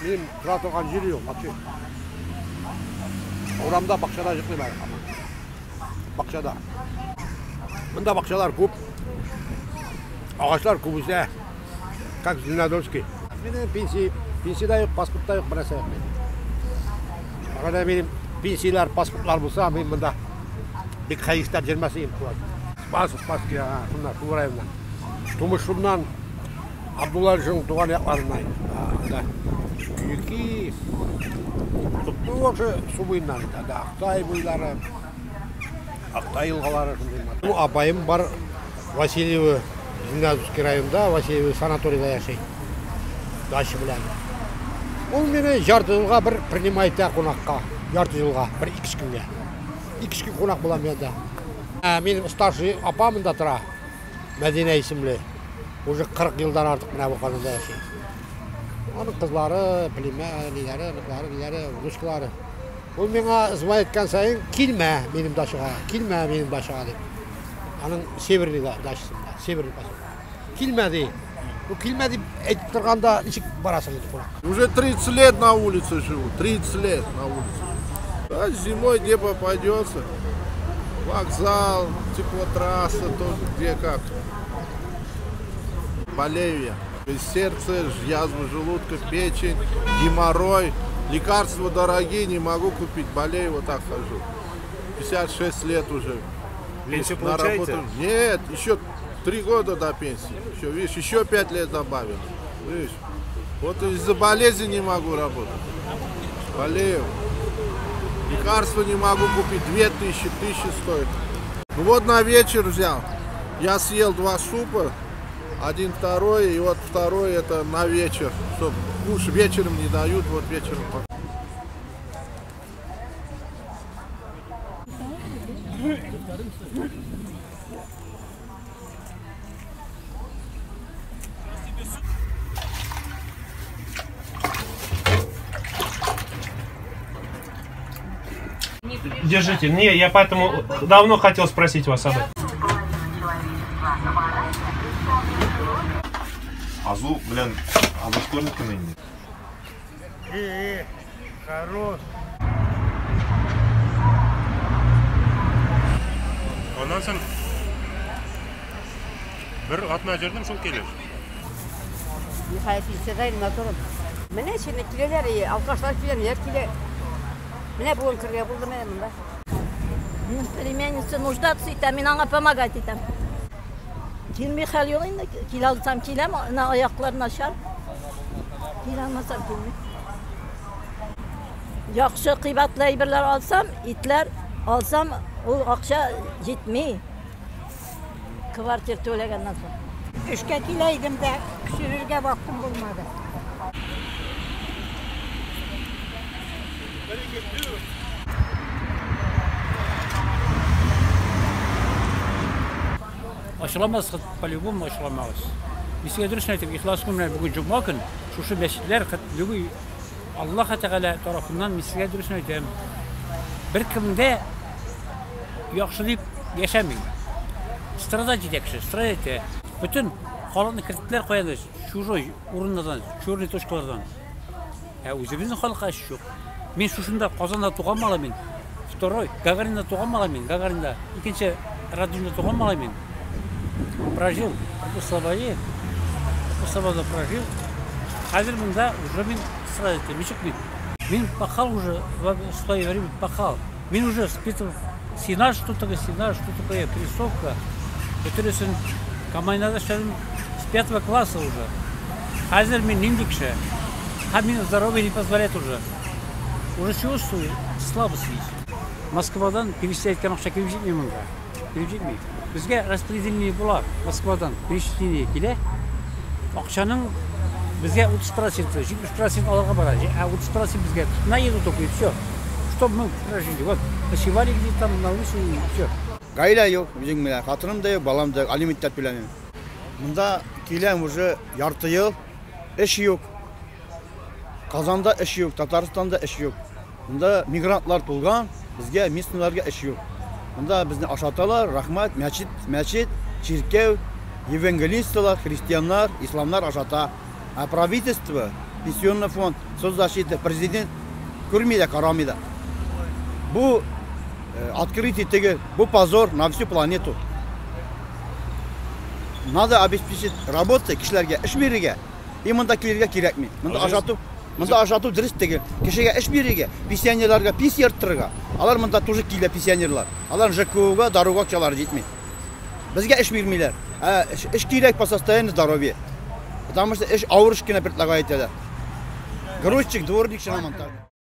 Минем тора торган җир юк вообще. Урамда, бакчада йоклыйм әле һаман. Бакчада. Монда бакчалар күп. Агачлар күп үсә. Как Зеленодольский. Минем пенсия, пенсия дә юк, паспорт та юк, бер нәрсә юк минем. Әгәр минем пенсияләр, паспортлар булса, мин монда бик хәер эшләп йөрмәс идем шулай. Спас, Спасский, шуннан, шул районнан. Тумыш шуннан, Абдулла Алишның туган якларыннан. Анда Көеки, вообще су буеннан, анда Актай буйлары, Актай елгалары шундый. Ну, апаем бар Васильево, Зеленодольский районында, Васильево санаторийда яши. Дача белән. Ул мине ярты елга бер принимает кунакка. Ярты елга, бер ике көнгә. Ике көн кунак булам янда. Минем старший апам монда тора. Мәдинә исемле. Уже 40 елдан артык менә бу Казанда яши. Аның кызлары, племянниклары, оныклары, ниләре, внучкалары. Ул миңа звонить иткән саен, килмә минем дачага, килмә минем дачага дип. Аның северный дачасында, северный поселок. Килмә ди. Бу килмә дип әйтеп торганда ничек барасың инде кунак? Уже 30 лет на улице живу, 30 лет на улице живу. А зимой где попадется? Вокзал, теплотрасса, тоже где как. Болею я. Сердце, язва желудка, печень, геморрой. Лекарства дорогие, не могу купить. Болею, вот так хожу. 56 лет уже. Пенсию получаете? Нет, еще 3 года до пенсии. Еще, видишь, еще 5 лет добавили. Видишь? Вот из-за болезни не могу работать. Болею. Лекарства не могу купить. 2000, 1000 стоит. Ну вот на вечер взял. Я съел 2 супа. Один, второй, и вот второй это на вечер. Чтоб куш вечером не дают, вот вечером. Держите. Не, я поэтому давно хотел спросить вас об этом. Азу, блин, азу школьниками не. Хорош. Ondan soң бер атна жүрдім, шул килеш. Ниһаять, пенсиядә натурым. Менә шуны киләләр, алкашлар килә, ниләр килә. Менә бүген керергә булды менә монда. Минем племянница нуждаться итә, мин аңа помогать итәм. Килми хәл юк инде, килә алсам киләм, ана аяклар начар. Килә алмасам килмим. Яхшы кыйбатлы әйберләр алсам, итләр алсам, ул акча җитми. Квартира түләгәннән соң. Эшкә килә идем дә, пешерергә вакытым булмады. Ашыламас, по-любому ашыламагыз. Мин сезгә дөресен әйтәм, ихлас күңел белән бүген җомга көн, шушы мәчетләр бүген Аллаһ Тәгалә тарафыннан мин сезгә дөресен әйтәм. Бер кемдә яхшы дип яшәми. Страдать итә кеше, страдать итә. Бөтен халыкны керттеләр каядыр, чужой урыннардан, черный точкалардан. Ә үзебезнең халыкка эш юк. Мин шушында Казанда туган малай мин. Второй, Гагаринда туган малай мин, Гагаринда. Икенче Радужда туган малай мин. Прожил в Слободе, в Слободе прожил. Хәзер монда уже мин страдать итәм, ничек мин? Мин пахал уже в свое время, пахал. Мин уже спитал сенаж, что такое сенаж, что такое прессовка. Бөтенесен комбайнда эшләдем с 5 класса уже. Хәзер мин нинди кеше? Һәм минем здоровье не позволяет уже. Уже чувствую, слабость есть. Москвадан перечислять иткән акча килеп җитми монда. Килеп җитми. Безгә распределение була Москвадан перечисление килә. Акчаның безгә 30%, 70% алырга бара. Ә 30% безгә на еду только и все. Чтобы мы прожили. Вот, ночевали где-то там на улице и все. Гаилә юк, үзем белән. Хатыным да юк, балам да юк, алиментлар түләмим. Монда киләм уже ярты ел, эш юк. Казанда эш юк, Татарстанда эш юк. Монда мигрантлар тулган, безгә местныйларга эш юк. Монда безне ашаталар, рәхмәт, мәчет, мәчет, чиркәү, евангелистлар, христианнар, исламнар ашата. А правительство Пенсионный фонд, соцзащита, президент күрми дә, карамый да. Бу открытие теге, бу позор на всю планету. Надо обеспечить работа кешеләргә, эш бирергә. И монда килергә кирәкми. Монда ашату, монда ашату дөрес түгел. Кешегә эш бирергә, пенсионерларга пенсия арттырырга. Алар монда тоже килә пенсионерлар. Алар ЖКУга, даруга акчалары җитми. Безгә эш бирмиләр. Ә эш кирәк по состоянию здоровья. Потому что эш авыр эш кенә предлагать итәләр. Грузчик, дворник, шиномонтажник.